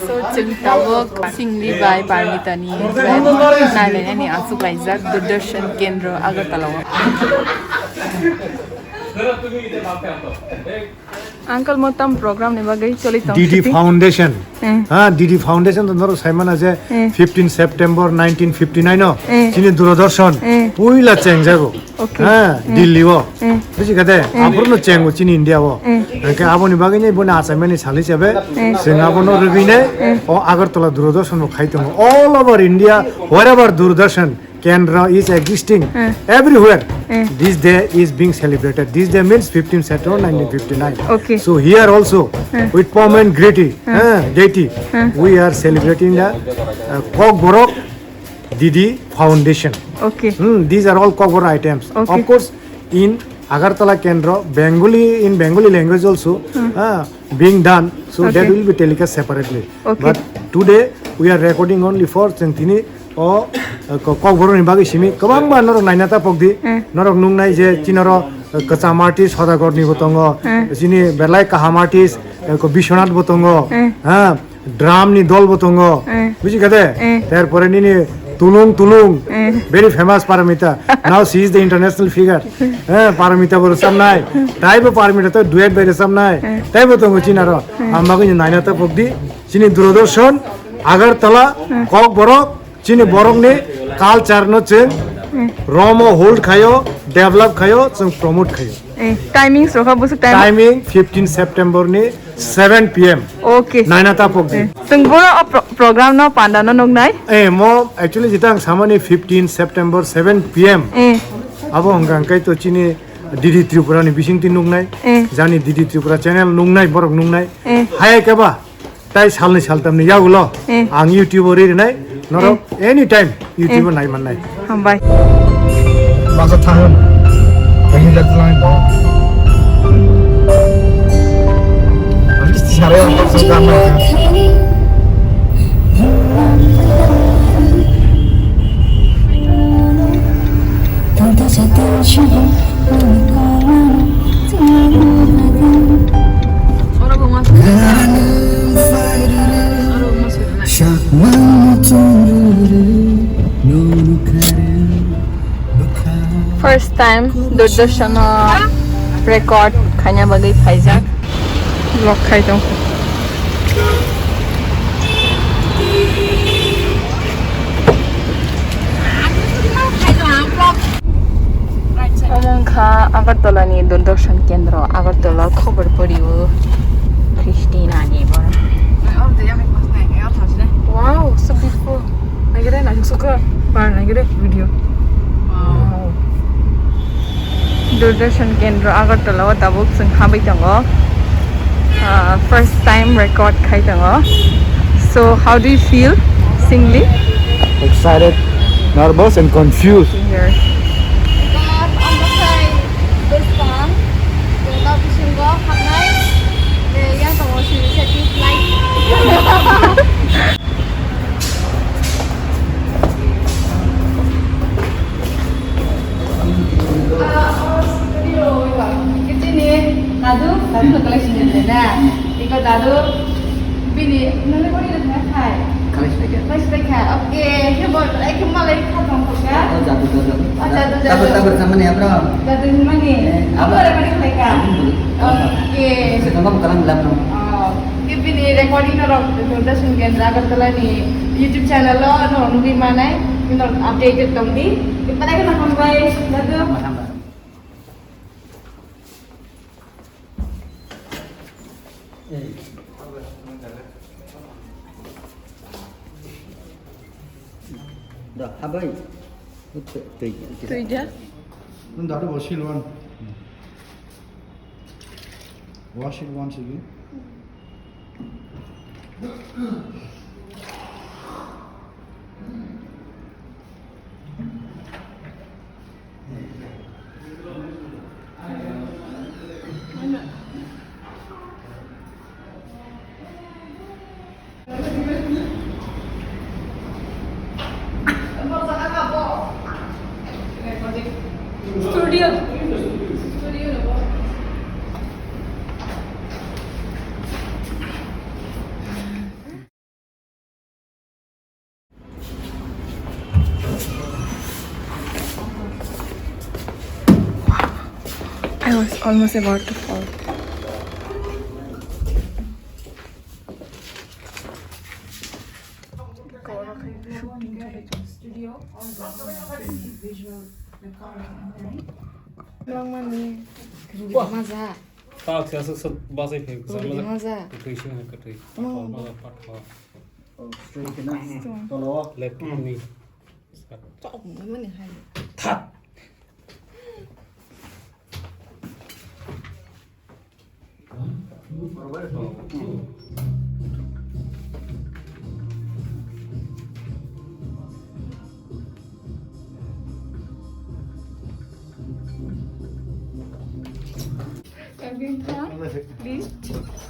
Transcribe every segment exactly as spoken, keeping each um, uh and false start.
So, chwng tabuk Singli bai Parmitani nailai nani aswk laijak Doordarshan Kendra Agartala o. Uncle, mo tam program ni bagwi choli tong D D shooting? Foundation. Eh. Ha, D D Foundation to norok sai mana je Eh. fifteen September nineteen fifty-nine o Eh. chini Doordarshan Eh. puila chengjago. Okay. Ha, Eh. Delhi o. Eh. Buji kade, Eh. aphuru no chengo chini India o. Eh. Hingke aboni bagwi ni boni achaimani sal hisabe Eh. chwng abono rwgwi nai Eh. o Agartala Doordarshan bo khai tongo. All over India, wherever Doordarshan Kendra is existing Eh. everywhere. Eh. This day is being celebrated. This day means fifteen September nineteen fifty-nine. Okay. So here also, Eh. with pomp and gaiety, Eh. eh, gaiety, Eh. we are celebrating the, uh, Kokborok D D Foundation. Okay. Hmm, these are all Kokborok items. Okay. Of course, in Agartala Kendra, Bengali, in Bengali language also, Hmm. uh, being done. So that Okay. will be telecast separately. Okay. But today we are recording only for chwng tini o, uh, ko-, Kokborok ni bagwi simi kwbangma norok naina ta pokdi. Hmm. Norok nungnai je chinaro, uh, kwcham artist Sodagar ni bo tongo, Hmm. chini belai kaham artist, uh, ko Biswanath bo tongo. Hmm. Ha, drum ni dol bo tongo. Eh. Buji kade? Eh. Tarpore nini tulung tulung. Eh. Very famous Paramita. Now she is the international figure. Eh, Paramita bo rwchapnai. Taibo Paramita to duet bai rwchapnai. Eh. Taibo tongo chinaro. Eh. Ang bagwi ni naina ta pokdi. Chini Doordarshan, Agartala, Eh. Kokborok, chini borokni culture no chwng Eh. romo hold khayo, develop khayo, chwng promote khayo. Eh, timings rokha busuk time? Timing fifteen September ni seven P M. Okay. Naina ta pokdi. Eh, chwng bono o pro-, program no panda no nuknai? Eh, mo actually jita ang samani fifteen September seven P M. Eh. Abo hwnkha hwnkhe to chini D D Tripura ni bisingtwi nuknai. Eh. Jani D D Tripura channel nuknai, borok nuknai. Eh. Haya khe ba? Tai salni saltamni yagulo Eh. ang YouTube o ri rinai, norok Eh. anytime YouTube o Eh. nai mannai. Hambai. Masa thangon. Kahi jat lai bo. Ang kisti sare ang baksa thangon. First time Doordarshan o record khaina bagwi phaijak. Vlog khai tong. Omo wngkha Agartala ni Doordarshan Kendra, Agartala khobor pori o Christina ni borok. Wow, so beautiful. Naigere, naisuk sukha. Bar naigere, video. Wow. Wow. Doordarshan Kendra Agartala o tabuk chwng habwi tongo. Ah, first time record khai tongo. So, how do you feel, Singli? Excited, nervous and confused. Here. Because ang masai bwskang, tei bisingo habnai, tei yang tongo sini sa tube light. Dadu, dadu na kalai sini na. Iko dadu, bini, nale kori na thai. Kalai sini kya? Kalai sini kya? Okay, ke bol, eh, ke malai kha tong kha. Oh, dadu, dadu. Oh, dadu, dadu. Dadu, dadu sama ni, bro. Dadu ni mani. Eh, apa? Apa ada kali kha? Hmm. Okay. Sekarang kamu kalam lap no. Oh. Ke bini recording na rok Doordarshan Kendra Agartala ni YouTube channel lo no nugwi manai, no updated tong di. Pada kena hambai, dadu. Hambai. Da, habai. Tei, tei. Tei ja? Nung dadu wash it one. Wash it once again. Studio. Studio na bo. It's almost about to fall. Wah. Maza. Tak, saya sok sok bahasa itu. Maza. Itu isi mana kata? Maza, pathor. Straight kena. Tolo. Left knee. Chok, mana ni hai? That. Please.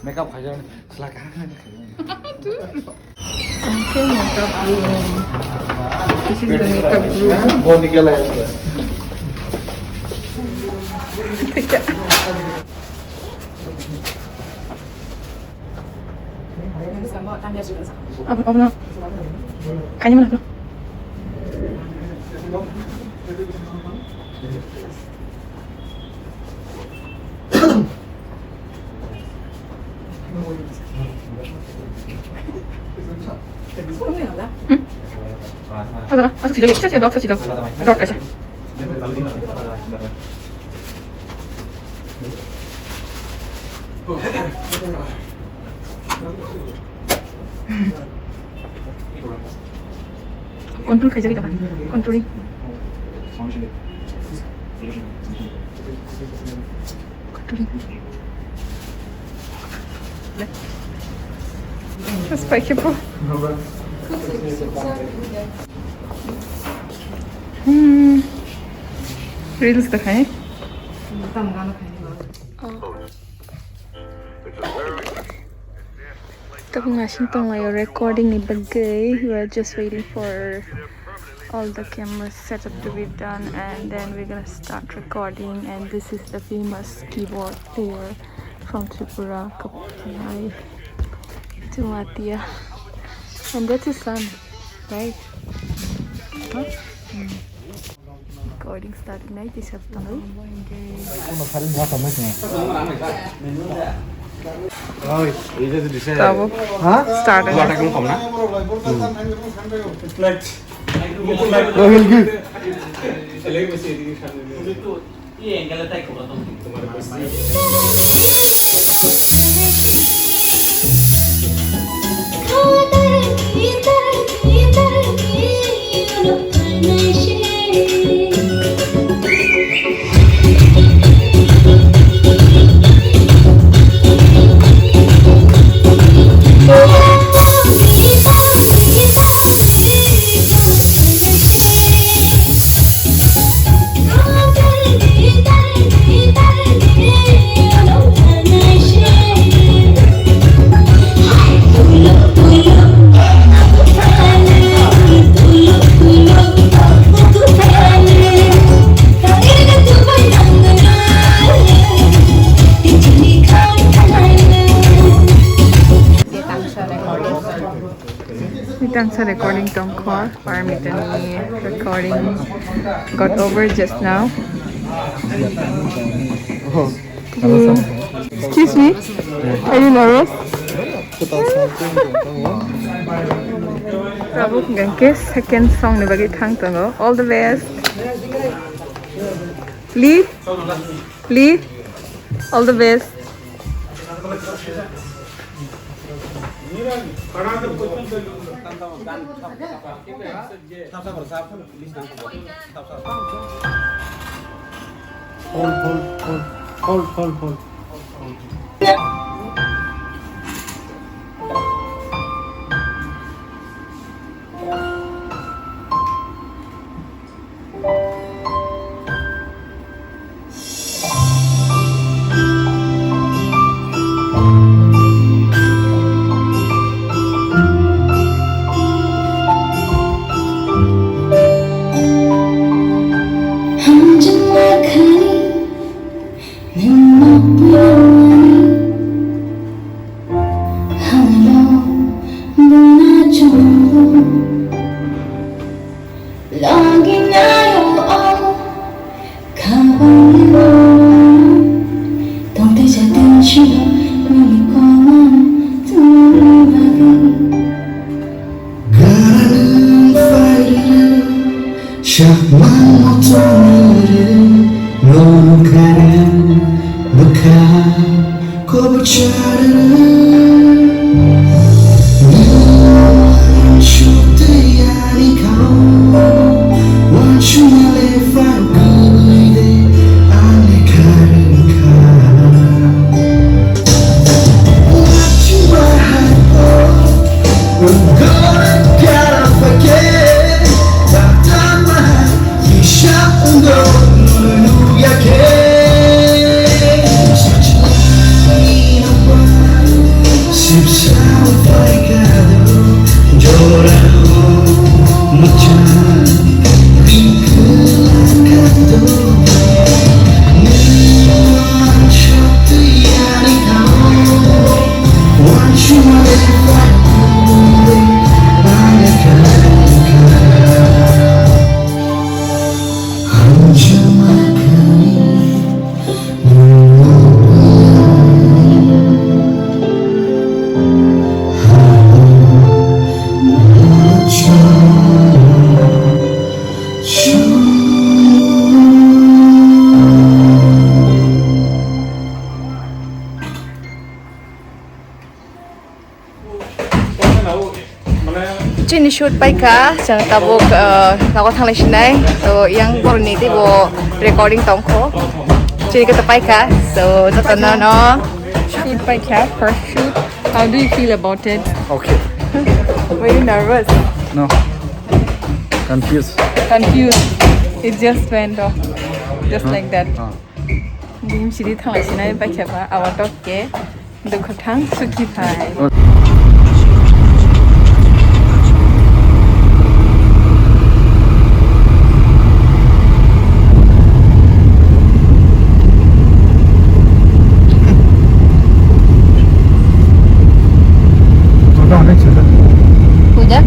Makeup khaijak, selak khaijak. Okay, makeup room. This is the makeup room. Apa, apa na? Kayaknya mana tuh? Ada, ada sih, ada sih, ada sih. Control khaijak, control. Control. Terus pakai apa? Hmm. Reels dah kan? Oh. Tabuk ngasing tonglaio recording ni bagwi. We are just waiting for all the camera setup to be done, and then we're gonna start recording. And this is the famous keyboard player from Tripura, Kapai Tumatia, and that's his son, right? Huh? Hmm. Recording start nai tisap tongo. Tabuk start. Mitangsa recording tongkho, Parmitani recording got over just now. Excuse me, are you nervous? Tabuk hwnkhe second song ni bagwi thang tongo. All the best. Lee, Lee, all the best. Hold, hold, hold, hold, hold, hold. Chini shoot paikha, chwng tabuk, uh, nogo thanglai sinai. So, yang boroni teibo recording tongkho. Chini khe to paikha, so, jotono no. Shoot paikha, first shoot. How do you feel about it? Okay. Were you nervous? No. Confused. Confused. It just went off. Just like that. Ah. Bini sidi thanglai sinai paikha ba, awa tok ke. Dukhu thang, sukhi phai. Puja?